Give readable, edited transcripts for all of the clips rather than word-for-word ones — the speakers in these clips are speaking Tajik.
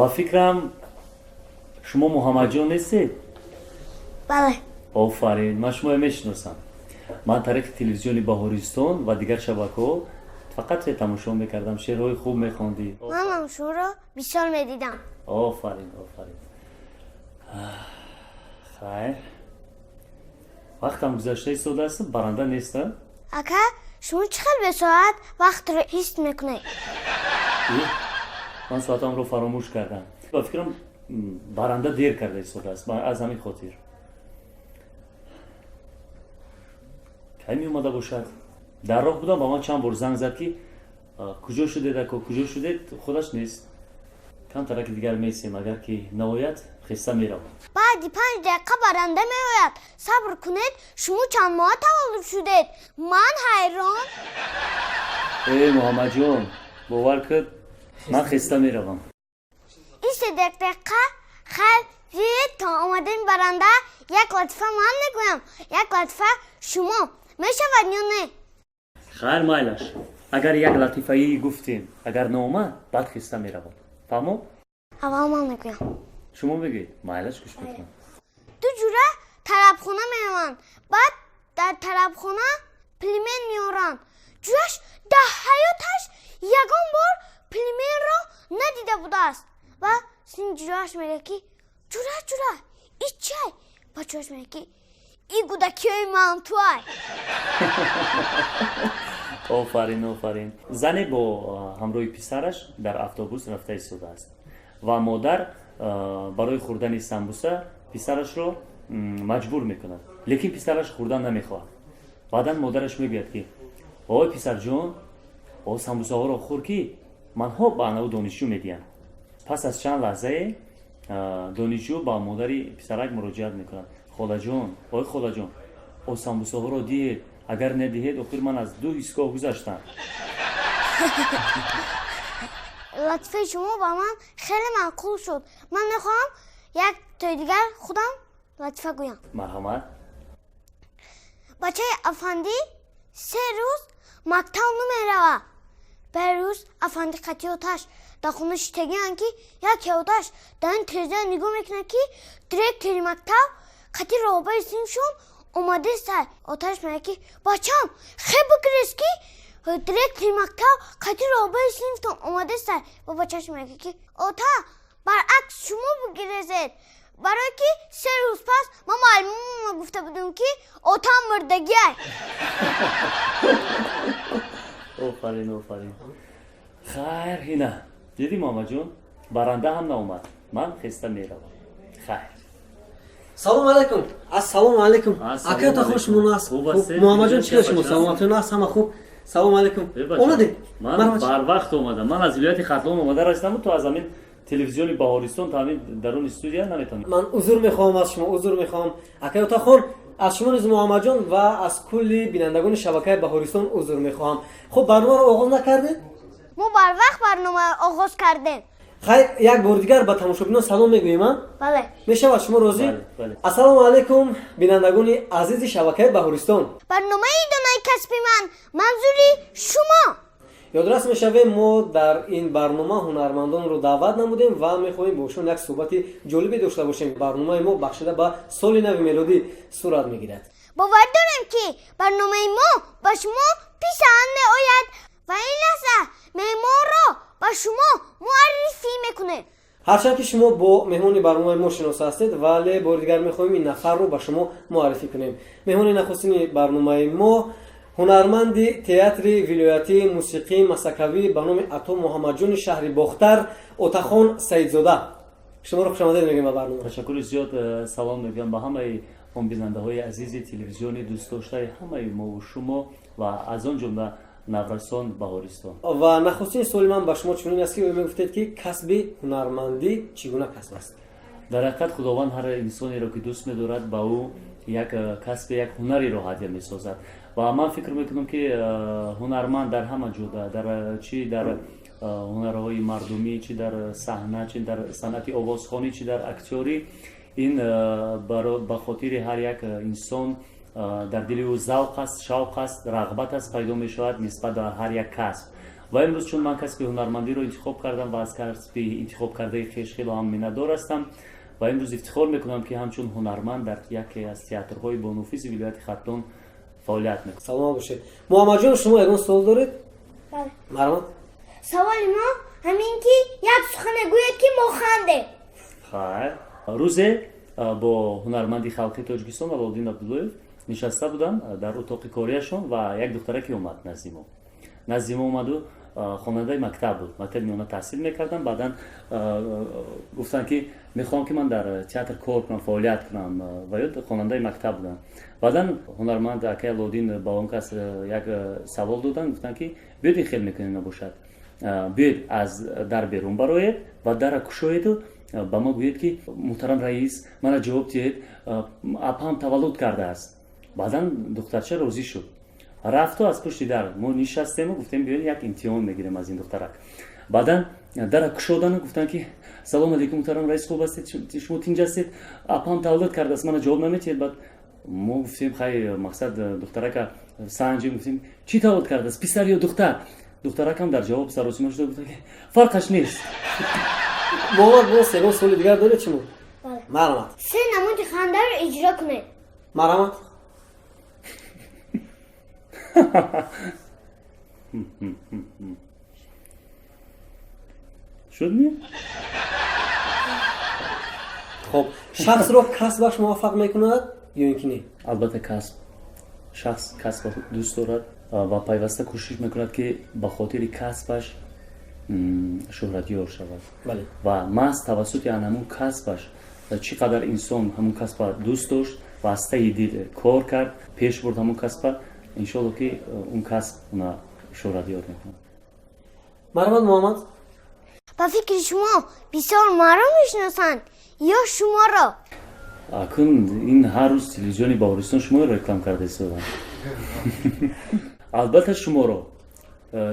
Ба фикрам, шумо Муҳаммадҷон нестед? Бале. Офарин, ман шуморо мешиносам. Ман тариқи телевизиони Баҳористон ва дигар шабакаҳо фақат тамошо мекардам, шеърҳои хуб мехондӣ. Манам шуморо бисёр медидам. Офарин, офарин. Хайр, вақтам гузашта истодааст, баранда неста. Ака, шумо чӣ хел бесоат вақтро ҳис мекунед? Ман соатамро фаромӯш кардам. Ба фикрам, баранда дер карда истодааст, аз ҳамин хотир. Кай меомада бошад? Дар роҳ будам, ба ман чанд бор занг зад, ки куҷо шудед, ако, куҷо шудед, худаш нест. Камтараки дигар месем, агар ки наояд, хеста меравам. Баъди 5 дақиқа баранда меояд, сабр кунед. Шумо чанд моҳа таваллуд шудед? Ман ҳайрон. Э, Муҳаммадҷон, бовар куд, ман хеста меравам. Истед як дақиқа. Хайр, биёед, то омадани баранда як латифа ман мегӯям, як латифа шумо. Мешавад ё не? Хайр, майлаш. Агар як латифаӣ гуфтем, агар наомад, баъд хеста меравам. Фаҳмо? Аввал ман мегӯям. Шумо мегӯед? Майлаш, гӯш мекунам. Ду ҷура тарабхона мераванд. Баъд дар тарабхона пельмен меоранд. Ҷураш дар ҳаёташ ягон бор пельменро надида будааст ва син ҷурааш мегӯяд, ки ҷура, ҷура, и чай? Ба ҷураш мегӯяд, ки и гудакиҳои мантуай. Офарин, офарин. Зане бо ҳамроҳи писараш дар автобус рафта истодааст ва модар барои хӯрдани самбуса писарашро маҷбур мекунад, лекин писараш хӯрдан намехоҳад. Баъдан модараш мегӯяд, ки ой, писарҷон, о, самбусаҳоро хӯр, ки манҳо ба анаву донишҷӯ медиҳам. Пас аз чанд лаҳзае донишҷӯ ба модари писарак муроҷиат мекунад: холаҷон, ой, холаҷон, о, самбусаҳоро диҳед, агар надиҳед, охир ман аз ду истгоҳ гузаштам. Латифаи шумо ба ман хеле маъқул шуд. Ман мехоҳам як тои дигар худам латифа гӯям. Марҳамат. Бачаи афандӣ 3 рӯз мактаб намеравад. Бер рӯз афанди қатъи оташ дар хона шитагианд, ки яке оташ дар ин тиреза нигоҳ мекунад, ки директори мактаб қатъи роҳбари синфшон омадеста. Оташ мегӯяд, ки бачам, хе бигирез, ки директори мактаб қатъи роҳбари синфтон омадеста. Ва бачаш мегӯяд, ки ота, баръакс, шумо бигирезед, барое ки 3 рӯз пас ман муаллимама гуфта будам, ки отам мурдагиай. Офарин, офарин. Хайр, ина дидӣ, Муҳаммадҷон, баранда ҳам наомад, ман хеста меравам. Хайр. Салому алайкум, ассалому алайкум, аката, хуш мунас. Муҳаммадҷон, чӣ шумо, саломатон аст, ҳама хуб? Салому алайкум, омадед? Ман барвақт омадам. Ман аз вилояти Хатлон омада расидаму то аз ҳамин телевизиони Баҳористон то ҳамин даруни студия наметавонам. Ман узр мехоҳам аз шумо, узр мехоҳам, акаи Отахон, аз шумо низ, Муҳаммадҷон, ва аз кулли бинандагони шабакаи Баҳористон узр мехоҳам. Хуб, барномаро оғоз накардед? Мо барвақт барномаро оғоз кардем. Хайр, як бори дигар ба тамошобинон салом мегӯем, а? Бале. Мешавад, шумо розӣ? Ассалому алайкум, бинандагони азизи шабакаи Баҳористон. Барномаи донаи касби ман манзури шумо. Ёдрас мешавем, мо дар ин барнома ҳунармандонро даъват намудем ва мехоҳем бо шон як суҳбати ҷолибе дошта бошем. Барномаи мо бахшида ба соли нави мелодӣ сурат мегирад. Бовар дорем, ки барномаи мо ба шумо писанд меояд ва ин лаҳза меҳмонро ба шумо муаррифӣ мекунем. Ҳарчанд ки шумо бо меҳмони барномаи мо шинос ҳастед, вале бори дигар мехоҳем ин нафарро ба шумо муаррифӣ кунем. Меҳмони нахустини барномаи мо ҳунарманди театри вилоятии мусиқии масакавӣ ба номи Ато Муҳаммадҷони шаҳри Бохтар, Отахон Саидзода. Шуморо хушомадед мегӯем ба барнома. Ташаккури зиёд. Салом мегӯям ба ҳамаи он бинандаҳои азизи телевизиони дӯстдоштаи ҳамаи мову шумо ва аз он ҷумла Наврасон Баҳористон. Ва нахустин суоли ман ба шумо чунин аст, ки ӯ мегуфтед, ки касби ҳунармандӣ чӣ гуна касб аст? Дар ҳақиқат, Худованд ҳар инсонеро, ки дӯст медорад, ба ӯ як касбе, як ҳунарро ҳадя месозад. Ва ман фикр мекунам, ки ҳунарманд дар ҳама ҷода, дар чӣ дар ҳунарҳои мардумӣ, чӣ дар саҳна, чӣ дар санъати овозхонӣ, чӣ дар актёрӣ, ин ба хотири ҳар як инсон дар дили ӯ завқ аст, шавқ аст, рағбат аст, пайдо мешавад нисбат ба ҳар як касб. Ва имрӯз чун ман касби ҳунармандиро интихоб кардам ва аз касби интихобкардаи хеш хело ҳам миннатдор ҳастам ва имрӯз ифтихор мекунам, ки ҳамчун ҳунарманд дар яке аз театрҳои бонуфузи вилояти Хатлон фаъолият мекунам. Саломат бошед. Муҳаммадҷон, шумо ягон суол доред? Бале. Марҳамат. Саволи мо ҳамин ки як сухане гӯед, ки мо хандем. Хайр, рӯзе бо ҳунарманди халқи Тоҷикистон Алоуддин Абдуллоев нишаста будам дар утоқи кориашон ва як духтараке омад назди мо. Назди мо омаду хонандаи мактаб буд, мактаби миёна таҳсил мекардам. Баъдан гуфтанд, ки мехоҳам, ки ман дар театр кор кунам, фаъолият кунам, ва ё хонандаи мактаб будам. Баъдан ҳунарманд акай Алоуддин ба он кас як савол доданд, гуфтанд, ки биёед, ин хел мекунем, набошад, биёед, аз дар берун бароед ва дара кушоеду ба мо гӯед, ки муҳтарам раис, мана ҷавоб диҳед, апам таваллуд кардааст. Баъдан духтарча розӣ шуд, рафту аз пушти дар мо нишастему гуфтем, биёед, як имтиҳон мегирем аз ин духтарак. Баъдан дара кушодану гуфтанд, ки салом алейкум, муҳтарам раис, хуб ҳастед, шумо тинҷ ҳастед, апам таваллуд кардааст, мана ҷавоб наметиҳед. Баъд мо гуфтем, хай, мақсад духтарака санҷем, гуфтем, чӣ таваллуд кардааст, писар ё духтар? Духтаракам дар ҷавоб саросима шуда гуфта, ки фарқаш нест. Муҳаммад, боз ягон суоли дигар доред шумо? Бале. Марҳамат. Се намуди хандаро иҷро кунед. Марҳамат. Шуд ми? Хоб, шахсро касбаш муваффақ мекунад ё ин ки не? Албатта, касб. Шахс касбро дӯст дорад ва пайваста кӯшиш мекунад, ки ба хотири касбаш шӯҳратёр шавад. Ва маҳз тавассути ан ҳамун касбаш, чӣ қадар инсон ҳамун касбро дӯст дошт ва аз таи дил кор кард, пеш бурд ҳамун касбра, иншоалло, ки он касб уна шӯҳратёр мекунад. Марҳамат, Муҳаммад. Ба фикри шумо, бисёр маро мешиносанд ё шуморо? Акун ин ҳар рӯз телевизиони Баҳористон шуморо реклам карда истоданд. Албатта, шуморо,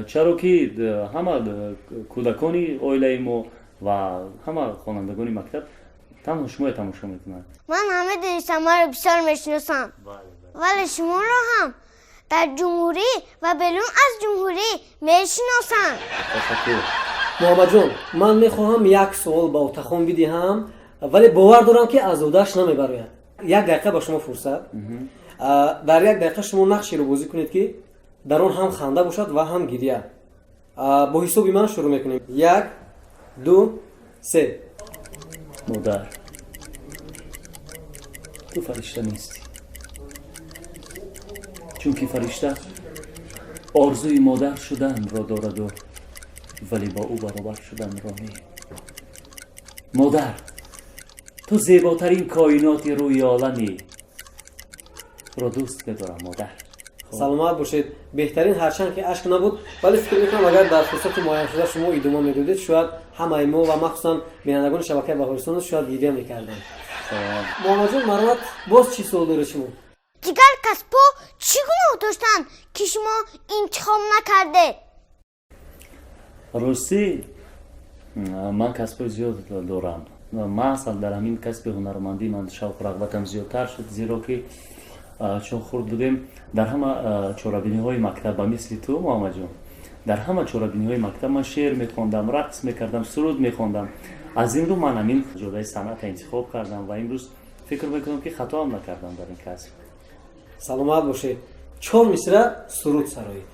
чаро ки ҳама кӯдакони оилаи мо ва ҳама хонандагони мактаб танҳо шуморо тамошо мекунанд. Ман ҳам медонистам, маро бисёр мешиносанд, вале шуморо ҳам дар ҷумҳурӣ ва берун аз ҷумҳурӣ мешиносанд. Ташаккур. Муҳаммадҷон, ман мехоҳам як суол ба Отахон бидиҳам, вале бовар дорам, ки аз ӯдаш намебарояд. Як дақиқа ба шумо фурсат. Дар як дақиқа шумо нақшеро бозӣ кунед, ки дар он ҳам ханда бошад ва ҳам гиря. Бо ҳисоби ман шурӯъ мекунем: як, ду, се. Модар, ту фаришта нестӣ, чунки фаришта орзуи модар шуданро дораду, вале бо ӯ баробар шуданро не. Модар, ту зеботарин коиноти рӯи оламӣ. Туро дӯст медорам, модар. Саломат бошед, беҳтарин. Ҳарчанд ки ашк набуд, вале фикр мекунам, агар дар фурсати муайяншуда шумо идома медодед, шояд ҳамаи мо ва махсусан бинандагони шабакаи Баҳористон шояд гиря мекарданд. Муҳаммадҷон, марҳамат, боз чӣ суол доред шумо? Дигар касбҳо чӣ гуноҳ доштанд, ки шумо интихоб накардед? Ростӣ, ман касбҳои зиёд дорам. Маҳз дар ҳамин касби ҳунармандӣ ман шавқу рағбатам зиёдтар шуд, зеро ки чун хурд будем, дар ҳама чорабиниҳои мактаб, ба мисли ту, Муҳаммадҷон, дар ҳама чорабиниҳои мактаб ман шеър мехондам, рақс мекардам, суруд мехондам. Аз ин рӯ ман ҳамин ҷодаи санъатро интихоб кардам ва имрӯз фикр мекунам, ки хатоам накардам дар ин касб. Саломат бошед. Чор мисра суруд сароед.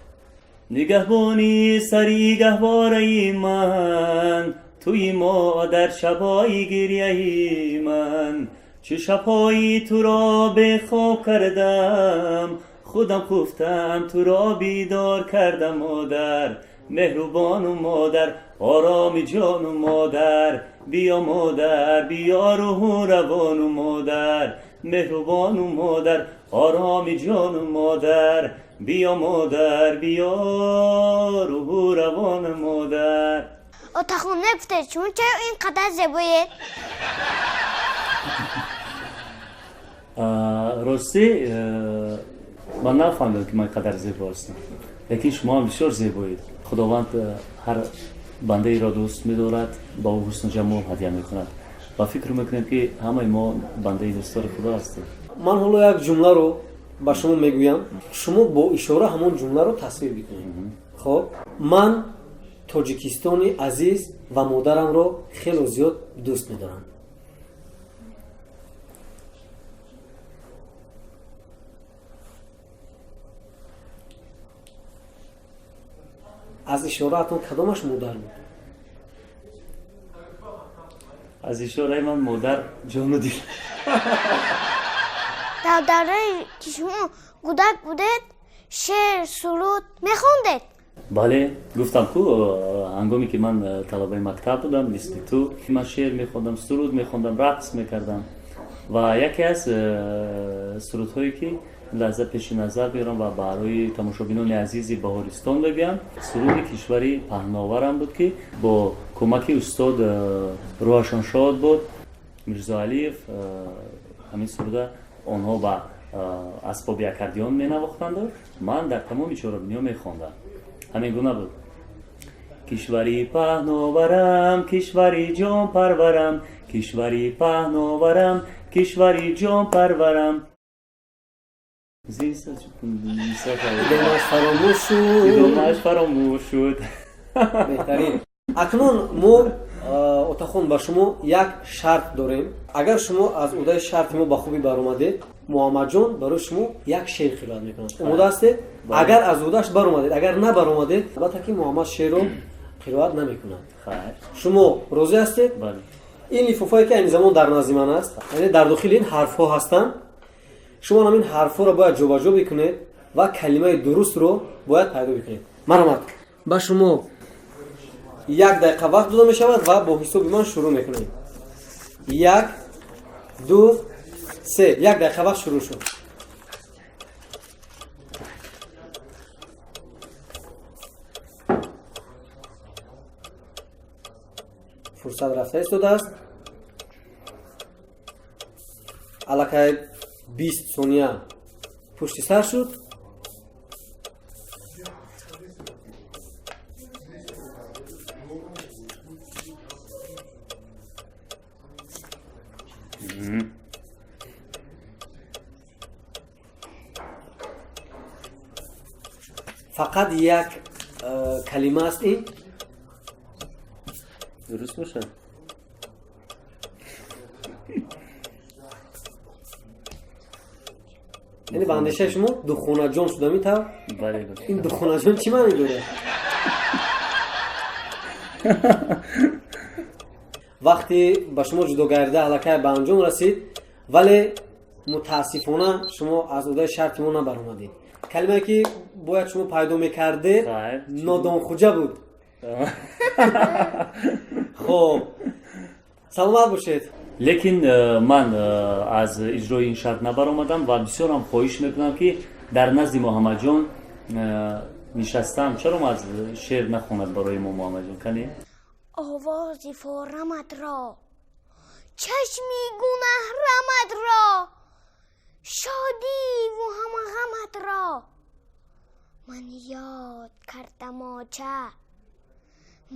Нигаҳбони сари гаҳвораи ман туи, модар, шабои гиряи ман. Чу шабҳои туро бехоб кардам, худам хуфтам, туро бедор кардам. Модар меҳрубону модар ороми ҷону, модар биё, модар биё, рӯҳу равону, модар меҳрубону, модар ороми ҷону, модар биё, модар биё, рӯҳу равону, модар. Отахон, мегуфтед, шумо чаро ин қадар зебоед? Ростӣ, ман нафаҳмидам, ки ман қадар зебо ҳастам, лекин шумо ҳам бисёр зебоед. Худованд ҳар бандаеро дӯст медорад, ба ӯ ҳусну ҷамол ҳадя мекунад ва фикр мекунем, ки ҳамаи мо бандаи дӯстдори Худо ҳастем. Ман ҳоло як ҷумларо ба шумо мегӯям, шумо бо ишора ҳамон ҷумларо тасвир бикунед. Хоб, ман Тоҷикистони азиз ва модарамро хело зиёд дӯст медорам. Аз ишораатон кадомаш модар буд? Аз ишораи ман модар ҷону дил. Дар даврае ки шумо кӯдак будед, шеър, суруд мехондед? Бале, гуфтам ку, ҳангоме ки ман талабаи мактаб будам, мисли ту ман шеър мехондам, суруд мехондам, рақс мекардам ва яке аз сурудҳое ки лаҳза пеши назар меорам ва барои тамошобинони азизи Баҳористон мегӯям, суруди кишвари паҳноварам буд, ки бо кӯмаки устод, рӯҳашон шод буд, Мирзоалиев, ҳамин суруда онҳо ба асбоби аккордеон менавохтанду ман дар тамоми чорабиниҳо мехондам. Ҳамин гуна буд: кишвари паҳноварам, кишвари ҷонпарварам, кишвари паҳноварам, кишвари ҷонпарварам. Идомааш фаромӯш шуд. Идомааш фаромӯш шуд. Беҳтарин. Акнун мо, Отахон, ба шумо як шарт дорем. Агар шумо аз уҳдаи шарти мо ба хубӣ баромадед, Муҳаммадҷон барои шумо як шеър қироат мекунад. Омода ҳастед? Агар аз уҳдааш баромадед, агар набаромадед, албатта ки Муҳаммад шеърро қироат намекунад. Шумо розӣ ҳастед? Ин лифофае ки айни замон дар назди ман аст, яъне дар дохили ин ҳарфҳо ҳастанд. Шумо ҳамин ҳарфҳоро бояд ҷобаҷо бикунед ва калимаи дурустро бояд пайдо бикунед. Марҳамат, ба шумо як дақиқа вақт дода мешавад ва бо ҳисоби ман шурӯъ мекунем. Як, ду, се. Як дақиқа вақт шурӯъ шуд. Фурсат рафта истодааст. Аллакай 20 сония пушти сар шуд. Фақат як калима аст ин. Дуруст бошад. Яъне ба андешаи шумо духонаҷон шуда метавон? Бале. Ин духонаҷон чӣ маъне дорад? Вақти ба шумо ҷудо гардида аллакай ба анҷом расид, вале мутаассифона шумо аз уҳдаи шарти мо набаромадед. Калимае ки бояд шумо пайдо мекардед, нодонхуҷа буд. Хоб, саломат бошед. Лекин ман аз иҷрои ин шарт набаромадам ва бисёрам хоҳиш мекунам, ки дар назди Муҳаммадҷон нишастам, чаро аз шеър нахонад барои мо Муҳаммадҷон? Кане. Овози фораматро, чашми гунаҳраматро, шодиву ҳамағаматро ман ёд кардам, оча,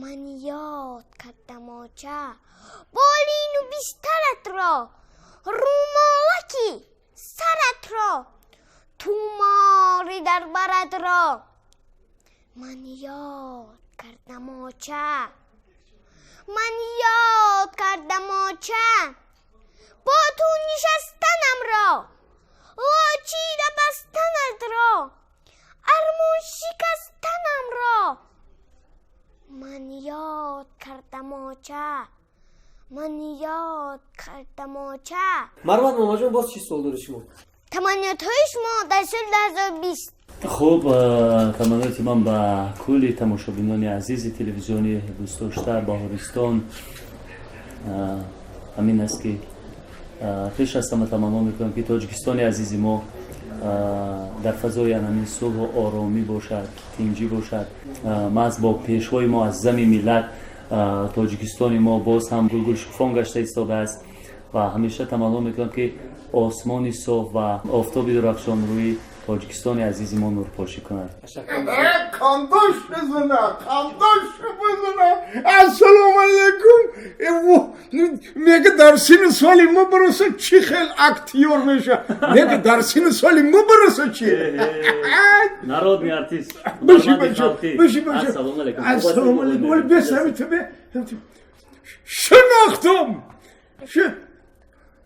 ман ёд кардам, оча. Болину бистаратро, румолаки саратро, тумори дар баратро ман ёд кардам, оча, ман ёд кардам, оча. Бо ту нишастанамро, лочида бастанатро, армон шикастанамро ман ёд кардам, оча, ман ёд кардам, оча. Марҳамат, Муҳаммадҷон, боз чӣ суол доред шумо? Таманниётҳои шумо дар соли 2020? Хуб, таманниёти ман ба кулли тамошобинони азизи телевизиони дӯстдошта Баҳористон ҳамин аст, ки пеш аз ҳама таманно мекунам, ки Тоҷикистони азизи мо дар фазои анамин сулҳу оромӣ бошад, тинҷӣ бошад. Маҳз бо пешвои муаззами миллат Тоҷикистони мо боз ҳам гулгулшукуфон гашта истодааст ва ҳамеша таманно мекунам, ки осмони соф ва офтоби дурахшон рӯи Тоҷикистони азизи мо нурпошӣ кунад. Қандош бизана, қандош бизана. Ассалому алайкум. Мега дар синни соли мо бираса, чӣ хел актёр меша. Мега дар синни соли мо бираса чӣ? Народный артист. Биши, бача, биши, бача. Ассалому алайкум. Ассалому алайкум. Вали бес ҳами тебе шинохтум.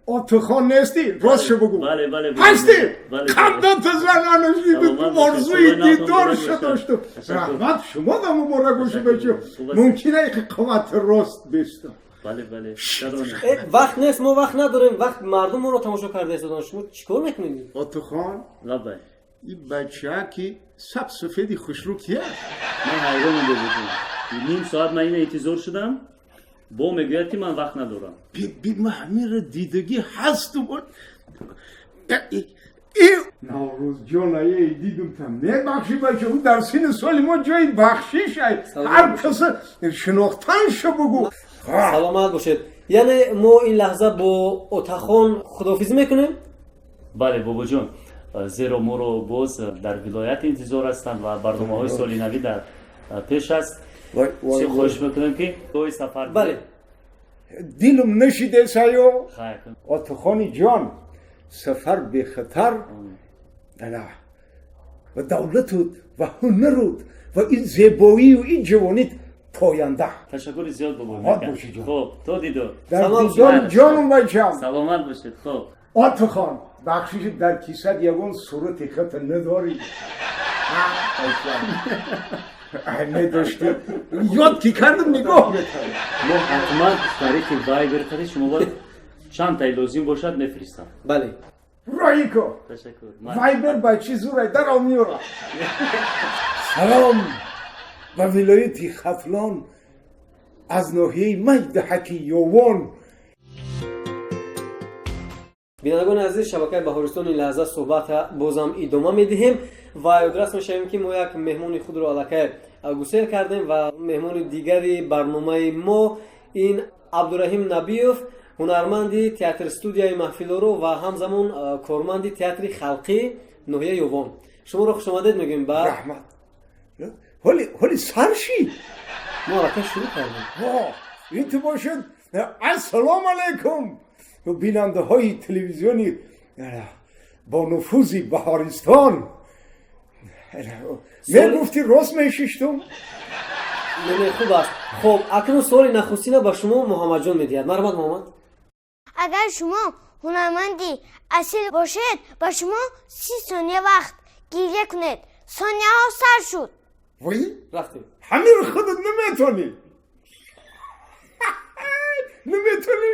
Отухон нести? Ростшо бугу. Бале, бале. Ҳасти? Бале. Қандата зананаш Саломат бошед. орзуи Саломат дидор бошед. шудошту. Ташаккур. Раҳмат, шумо да муборак бошед, бачо. Хуб. Мумкин ай қувват рост бистам. Бале, бале. Чаро не? Вақт нест, мо вақт надорем, вақт мардум моро тамошо карда истодан. Шумо чӣ кор мекунед? Отухон, Лаббай. ин бача ки саб сафеди хушрӯ кия? Ман ҳайронам, бобоҷон. Ним соат ман ина интизор шудам, бо мегӯяд, ки ман вақт надорам. Би, ман ҳаминро дидагӣ ҳасту. Наврӯзҷон, ае дидум та мебахшӣ, бача, ӯ дар синни соли мо ҷои бахшиш ай. Ҳар каса шинохтанша бугу. Саломат бошед. Яъне мо ин лаҳза бо Отахон худоҳофизӣ мекунем? Бале, бобоҷон, зеро моро боз дар вилоят интизор ҳастанд ва барномаҳои соли навӣ дар пеш аст. Бисёр хоҳиш мекунем, ки дои сафар. Бале. Дилум нашидесаё. Хайр. Отахони ҷон, сафар бехатар ана ва давлатут ва ҳунарут ва ин зебоию ин ҷавонит поянда. Ташаккури зиёд, бобо. Саломат бошед, ҷон. Хуб, то дидор. Дар Салом. дидори ҷонум, бачам. Саломат бошед, хуб. Отахон, бахшиши, дар кисат ягон сурати хата надорӣ? Недошти, ёд ки кардам, нигоҳ мекардам. Мо ҳатман тариқи Вайбер қади шумо бояд чанд тай лозим бошад, мефиристам. Бале. Роико. Ташаккур. Вайбер ба чӣ зурай даро меёра. Салом ба вилояти Хатлон аз ноҳияи Майдаҳаки Ёвон. Бинандагони азиз, шабакаи Баҳористон, ин лаҳза суҳбатра бозам идома медиҳем ва ёдрас мешавем, ки мо як меҳмони худро аллакай гусел кардем ва меҳмони дигари барномаи мо ин Абдураҳим Набиёв, ҳунарманди театр студияи Маҳфилоро ва ҳамзамон корманди театри халқӣ ноҳияи Ёвон. Шуморо хушомадед мегӯем ба Раҳмат. Ҳоли сар шид? Мо аллакай шурӯъ кардем. Во, ин ту бошад. Ассалому алайкум, бинандаҳои телевизиони бо нуфузи Баҳористон. Мегуфтӣ, рост мешиштум. Не, хуб аст. Хоб, акнун суоли нахустина ба шумо Муҳаммадҷон медиҳад. Марҳамат, Муҳаммад. Агар шумо ҳунарманди асил бошед, ба шумо 30 сония вақт гиря кунед. Сонияҳо сар шуд. Вой! Рафтем. Ҳамин худат наметонӣ, наметонӣ.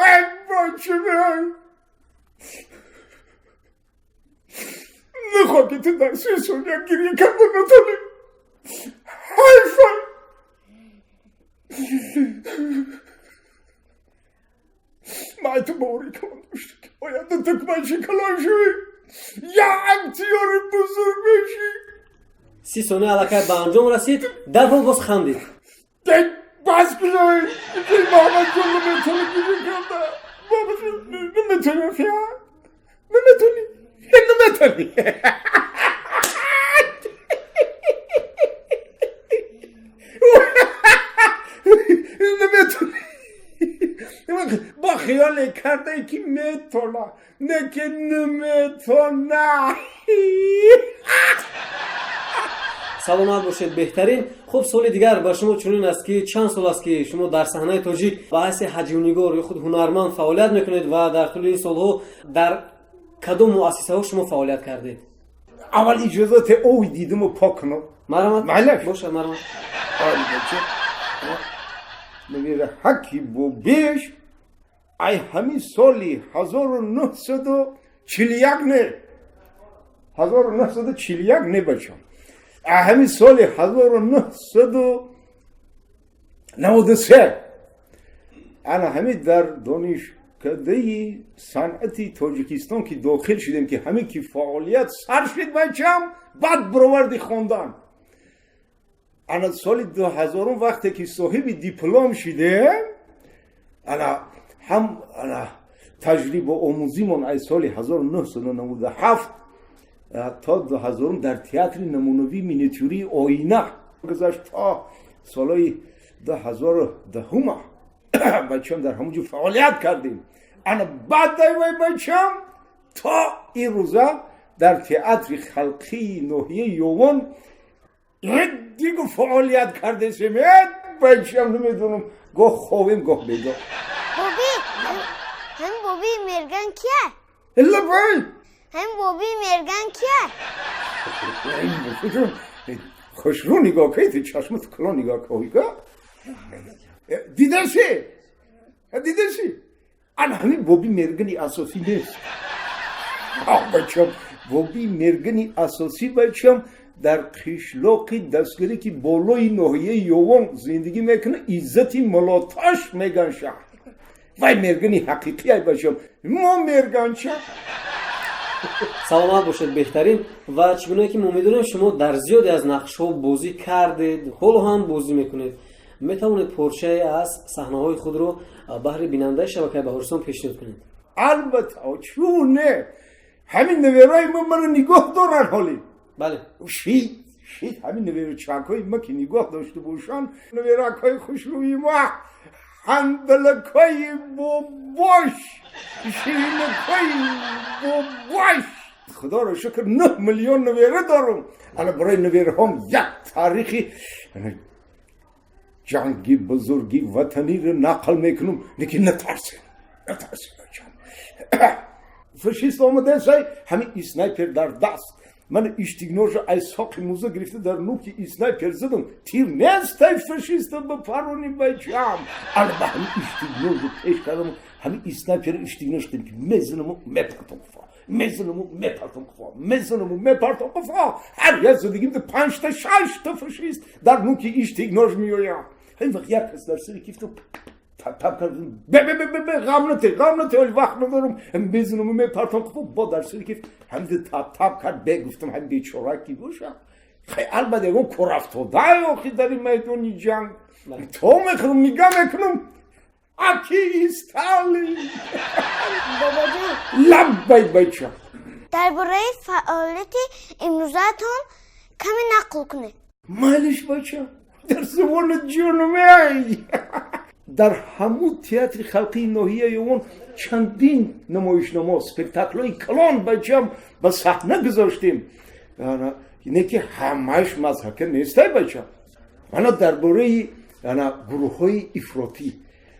Ай, бача, ай, нахоҳ ки ту дар 30 сония гиря карда натонӣ. Ҳайфай, ман ту боварӣ калон доштам, ки оянда ту бачи калон шавӣ, як актёри бузург мешӣ. 30 сония аллакай ба анҷом расид, дарҳол боз хандид. Дек, бас кунай. Муҳаммадҷон наметонӣ гиря карда. Наметонӣ, фия, наметонӣ, наметонӣ. Наметонӣ. Бо хиёле кардае, ки метона, не ки наметона. Саломат бошед, беҳтарин. Хуб, суоли дигар ба шумо чунин аст, ки чанд сол аст, ки шумо дар саҳнаи тоҷик ба ҳайси ҳаҷвнигор ё худ ҳунарманд фаъолият мекунед ва дар тӯли ин солҳо дар кадом муассисаҳо шумо фаъолият кардед? Аввал иҷозате ови дидуму пок кунам. Марҳамат. Майлаш. Бошад, марҳамат. Ай, бача, мегӯяд, ҳаки бо беш ай ҳамин соли 1941, не, 1941 не, бачам, ай ҳамин соли 1993 ана ҳамин дар донишкадаи санъати Тоҷикистон ки дохил шудем, ки ҳамин ки фаъолият сар шуд, бачам, баъд бироварди хондан. Ана соли 2000-ум вақте ки соҳиби диплом шудем, ана ҳам ана таҷрибаомӯзимон аз соли 1997. То 2000 дар театри намунавии миниатюрии Оина гузашт, то солҳои 2010 бачам дар ҳамон ҷо фаъолият кардем. Ана баъд ай вай, бачам, то ин рӯза дар театри халқии ноҳияи Ёвон дигу фаъолият кардесем. Бачам, намедонам, гоҳ ховем, гоҳ бедор. Боби, ҳамин Боби Мерган кия? Лабай. Ҳамин Боби Мерган кия? Хушрӯ нигоҳ кай, ту чашмат калон нигоҳ кой, дидаси, дидаси. Ана ҳамин Боби Мергани асосӣ нест, бачам. Боби Мергани асосӣ, бачам, дар қишлоқи Дастгирӣ, ки болои ноҳияи Ёвон зиндагӣ мекунад, Иззати Молоташ меган шаҳр. Вай мергани ҳақиқӣ ай, бачам, мо мерганча. Саломат бошед, беҳтарин. Ва чӣ гуна ки мо медонем, шумо дар зиёде аз нақшҳо бозӣ кардед, ҳоло ҳам бозӣ мекунед. Метавонед порчае аз саҳнаҳои худро баҳри бинандаи шабакаи Баҳористон пешниҳод кунед? Албатта, чун не, ҳамин неверои ма маро нигоҳ доранд ҳоле. Бале. Шид шид, ҳамин неверочакҳои ма ки нигоҳ дошта бошанд, неверакҳои хушрӯи ма, ҳандалакҳои бобош, ширинакҳои бобош. Худоро шукр, 9 миллион невера дорум. Ана барои невераҳом як таърихи ҷанги бузурги ватаниро нақл мекунам. Лекин натарсем, натарсем. Фашист омадасай, ҳамин снайпер дар даст, ман иштигножа ай соқи муза гирифта, дар нуки снайпер задам. Тир нестай фашиста ба парони, бачам. Ана ба ҳамин иштигножа пеш кардам, ҳамин снайпер иштигнож ки мезанаму мепартом қуфа, мезанаму мепартом қуфа, мезанаму мепартом қуфа. Ҳар як задагим панҷта, шашта фашист дар нуки иштигнож меояд. Ҳамин вақт як кас дар сари кифту тап кардам: бе, бе, бе, бе, ғам нате, ғам нате, ҳоли вақт надорам. Мезанаму мепартом қуфа, бо дар сари кифт ҳамин тап тап кард. Бе, гуфтам, ҳамин бечора ки боша? Хай, албатта, ягон корафтода охи дар ин майдони ҷанг. То мекунам, нигаҳ мекунам, аки Сталин. Бобоҷон. Лаббай, бача. Дар бораи фаъолияти имрӯзаатон каме нақл кунед. Майлиш, бача, дар забони ҷонумай, дар ҳамун театри халқии ноҳияи Ёвон чандин намоишномо, спектаклҳои калон, бачам, ба саҳна гузоштем. Не ки ҳамааш мазҳака нестай, бача. Мана дар бораи ана гурӯҳҳои ифротӣ,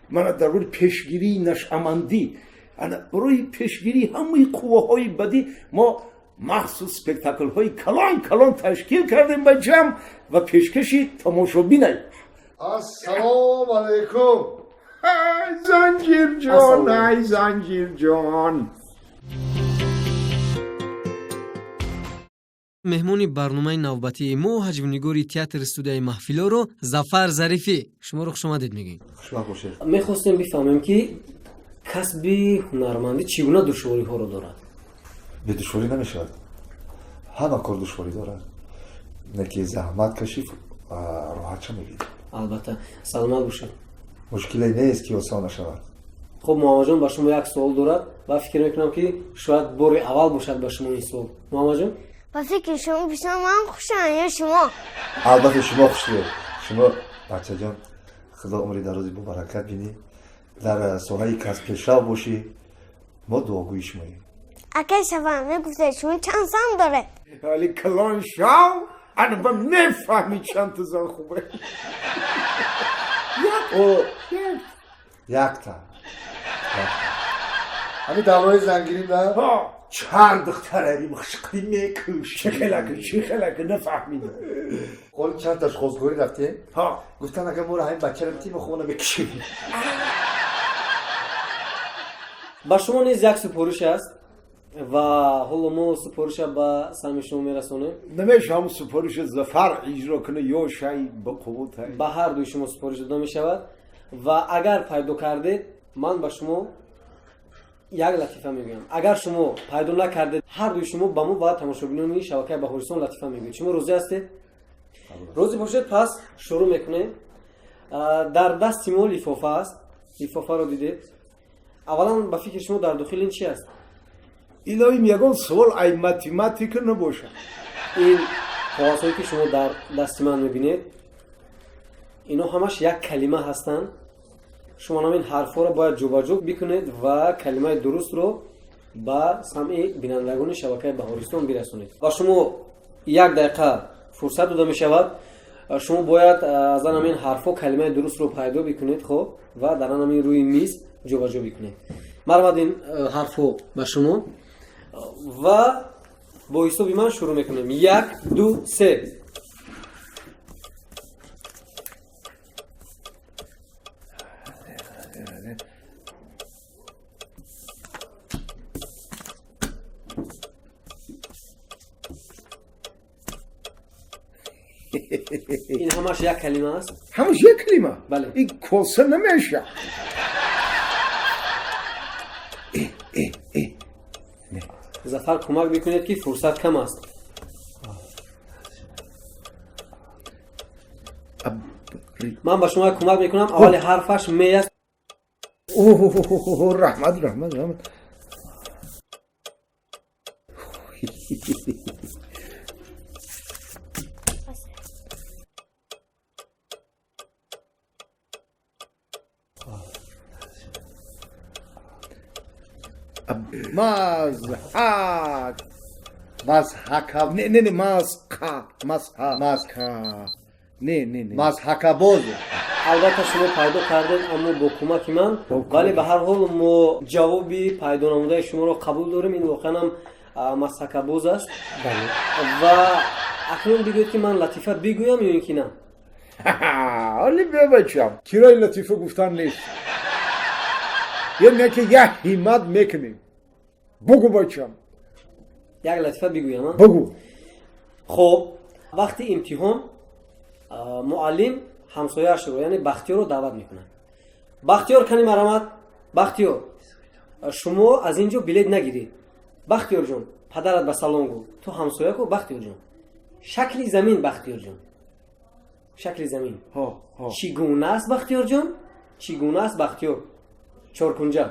мана дар бораи пешгирии нашъамандӣ, ана барои пешгирии ҳамаи қувваҳои бадӣ мо махсус спектаклҳои калон калон ташкил кардем, бачам, ва пешкаши тамошобинай. Ассалому алайкум. Ай, Занҷирҷон, ай, Занҷирҷон. Меҳмони барномаи навбатии мо ҳаҷвнигори театри студияи Маҳфилоро Зафар Зарифӣ. Шуморо хушомадед мегӯем. Хушбахт бошед. Мехостем бифаҳмем, ки касби ҳунармандӣ чӣ гуна душвориҳоро дорад? Бедушворӣ намешавад, ҳама кор душворӣ дорад, не ки заҳмат кашид, роҳатша мебинӣ. Албатта, саломат бошед. Мушкиле нест, ки осон нашавад. Хуб, Муҳаммадҷон ба шумо як суол дорад ва фикр мекунам, ки шояд бори аввал бошад ба шумо ин суол. Муҳаммадҷон. Ба фикри шумо, писар ман хушам ё шумо? Албатта, шумо хушрӯ, шумо, бачаҷон. Худо умри дарози бобаракат бинӣ, дар соҳаи касб пешрав бошӣ, мо дуогӯи шумоем. Акай Сафар, мегуфтед, шумо чанд зан доред? Ҳали калон шав, ана ба мефаҳми чандта зан хубе. О, якта. Ҳамин давраи зангирӣ на. Чанд духтарари мушқӣ мекуш. Чӣ хелака, чӣ хелака, нафаҳмидам. Ҳоли чандташ хостгорӣ рафтем, гуфтан, агар моро ҳамин бачаро битӣ, мо хона мекушем. Ба шумо низ як супориш аст ва ҳоло мо супориша ба самъи шумо мерасонем. Намешавам супориша Зафар иҷро кунад, ё шай ба қувватай? Ба ҳар дуи шумо супориш дода мешавад ва агар пайдо кардед, ман ба шумо як латифа мегӯям. Агар шумо пайдо накардед, ҳар дуи шумо ба мо ва тамошобинони шабакаи Баҳористон латифа мегӯед. Шумо розӣ ҳастед? Розӣ бошед, пас шурӯъ мекунем. Дар дасти мо лифофа аст. Лифофаро дидед. Аввалан, ба фикри шумо, дар дохили ин чи аст? Илоҳим, ягон суол ай математика набошад. Ин коғазҳое, ки шумо дар дасти ман мебинед, ино ҳамаш як калима ҳастанд. Шумо ҳамин ҳарфҳоро бояд ҷобаҷо бикунед ва калимаи дурустро ба самъи бинандагони шабакаи Баҳористон бирасонед. Ба шумо як дақиқа фурсат дода мешавад. Шумо бояд аз ан ҳамин ҳарфҳо калимаи дурустро пайдо бикунед, хоб, ва дар ан ҳамин рӯи миз ҷобаҷо бикунед. Марҳамат, ин ҳарфҳо ба шумо ва бо ҳисоби ман шурӯъ мекунем: як, ду, се. Ин ҳамаш як калима аст. Ҳамаш як калима? Бале. Ин коса намеша. Зафар, кӯмак мекунед, ки фурсат кам аст. Ман ба шумо кӯмак мекунам. Аввали ҳарфаш ме аст. Оҳ, раҳмат, раҳмат, раҳмат. Мазҳак. Мазҳака. Не, не, не, мазқа, мазқа. Мазқа. Не, не, не. Мазҳакабоз. Албатта, шумо пайдо кардед, аммо бо кӯмаки ман, вале ба ҳар ҳол мо ҷавоби пайдо намудаи шуморо қабул дорем. Ин воқеан ҳам мазҳакабоз аст. Ва акнун бигӯед, ки ман латифа бигӯям ё ин ки на? Ҳоли бебачам, кирои латифа гуфтан нест. Яъне ки як ҳиммат мекунем. Бугӯ, бачам. Як латифа бигӯям, а? Бугӯ. Хоб, вақти имтиҳон муаллим ҳамсояашро, яъне Бахтиёрро даъват мекунад. Бахтиёр, кани марамат. Бахтиёр, шумо аз ин ҷо билет нагиред. Бахтиёрҷон, падарат ба салом гӯ. Ту ҳамсоя ку, Бахтиёрҷон. Шакли замин, Бахтиёрҷон, шакли замин чӣ гуна аст? Бахтиёрҷон, чӣ гуна аст? Бахтиёр: чоркунҷа.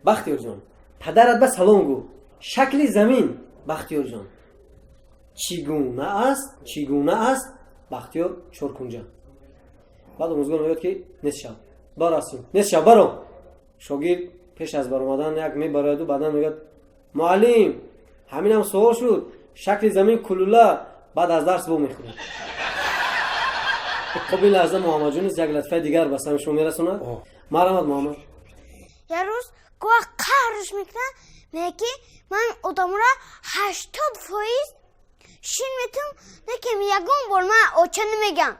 Бахтиёрҷон, падарат ба салом гӯ. Шакли замин, Бахтиёрҷон, чӣ гуна аст? Чӣ гуна аст? Бахтиёр: чоркунҷа. Баъд омӯзгор мегӯяд, ки нест шав, бар астем, нест шав, баро. Шогирд пеш аз баромадан як мебарояду баъдан мегӯяд: муаллим, ҳаминам суол шуд, шакли замин кулула. Баъд аз дарс бо мехӯрад. Хоб, ин лаҳза Муҳаммадҷон низ як латифаи дигар ба сами шумо мерасонад. Марҳамат, Муҳаммад. Як рӯз гоҳ қаҳрш мекунад, мегӯяд, ки ман одамро 80% шин метум, лекин ягон бор ман оча намегам.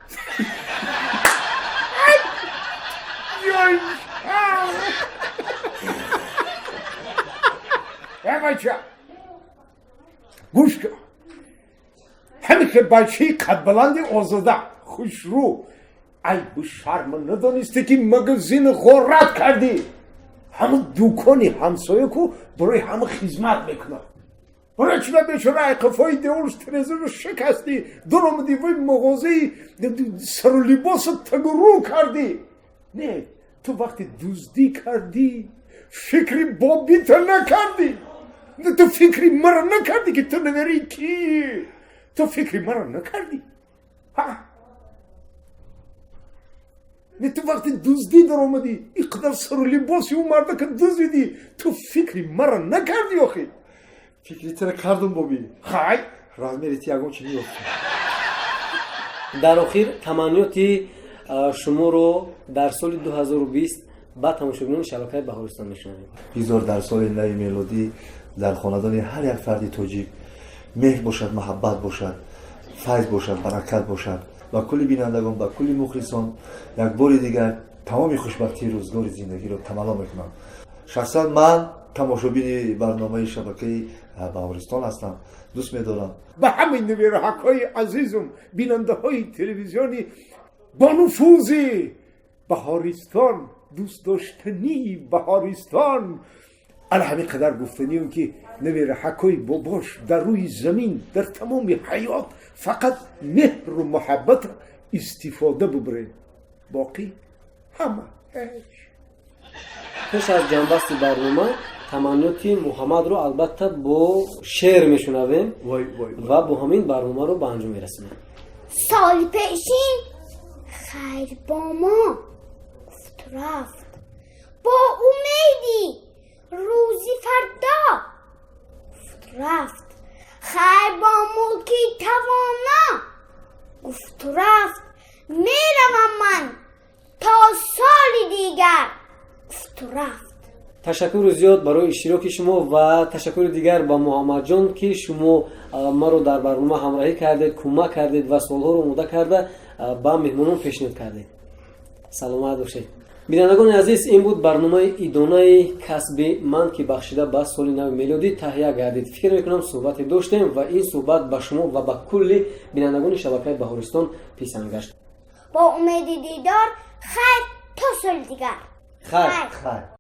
Э, бача, гӯш кун. Ҳамин ки бачаи қадбаланди озода, хушрӯ, айбу шарма надонисте, ки магазини ғорат кардӣ. Ҳама дукони ҳамсоя ку барои ҳама хизмат мекунад. Барои чӣ бечора айқафои деволш тирезаро шикастӣ, дуромадӣ, вай мағозаи сару либосу тагурӯ кардӣ? Не, ту вақте дуздӣ кардӣ, фикри бобита накардӣ. Ту фикри маро накардӣ, ки ту наверӣ кӣ. Ту фикри маро накардӣ, ҳа? Не, ту вақте дуздӣ даромадӣ, ин қадар сару либоси ӯ мардака дуздидӣ, ту фикри маро накардӣ охи? Фикри тира кардум, боби. Хай. Размери ти ягон чи меёфтам. Дар охир таманниёти шуморо дар соли 2020 ба тамошобинони шабакаи Баҳористон мешунавем. Бигзор дар соли нави мелодӣ дар хонадони ҳар як фарди тоҷик меҳр бошад, муҳаббат бошад, файз бошад, баракат бошад. Ба кулли бинандагон, ба кулли мухлисон як бори дигар тамоми хушбахтии рӯзгори зиндагиро таманно мекунам. Шахсан ман тамошобини барномаи шабакаи Баҳористон ҳастам, дӯст медорам. Ба ҳамаи невераҳакҳои азизум, бинандаҳои телевизиони бонуфузи Баҳористон, дӯстдоштании Баҳористон, ана ҳамин қадар гуфтанием, ки невераҳакҳои бобош, дар рӯи замин, дар тамоми ҳаёт фақат меҳру муҳаббат истифода бубарем, боқӣ ҳама ҳеҷ. Пеш аз ҷамъбасти барнома Таманниёти Муҳаммадро албатта бо шеър мешунавем Вой, вой. Ва бо ҳамин барномаро ба анҷом мерасонем. Соли пешин хайр бо мо гуфт, рафт, бо умеди рӯзи фардо гуфт, рафт, хайр бо мулки тавоно гуфту рафт, меравам ман то соли дигар гуфту рафт. Ташаккури зиёд барои иштироки шумо ва ташаккури дигар ба Муҳаммадҷон, ки шумо маро дар барнома ҳамроҳӣ кардед, кӯмак кардед ва суолҳоро омода карда ба меҳмонон пешниҳод кардед. Саломат бошед. Бинандагони азиз, ин буд барномаи идонаи касби ман, ки бахшида ба соли нави мелодӣ таҳия гардид. Фикр мекунам, суҳбате доштем ва ин суҳбат ба шумо ва ба кулли бинандагони шабакаи Баҳористон писанд гашт. Бо умеди дидор, хайр, то соли дигар. Хайр. Хайр. Хайр.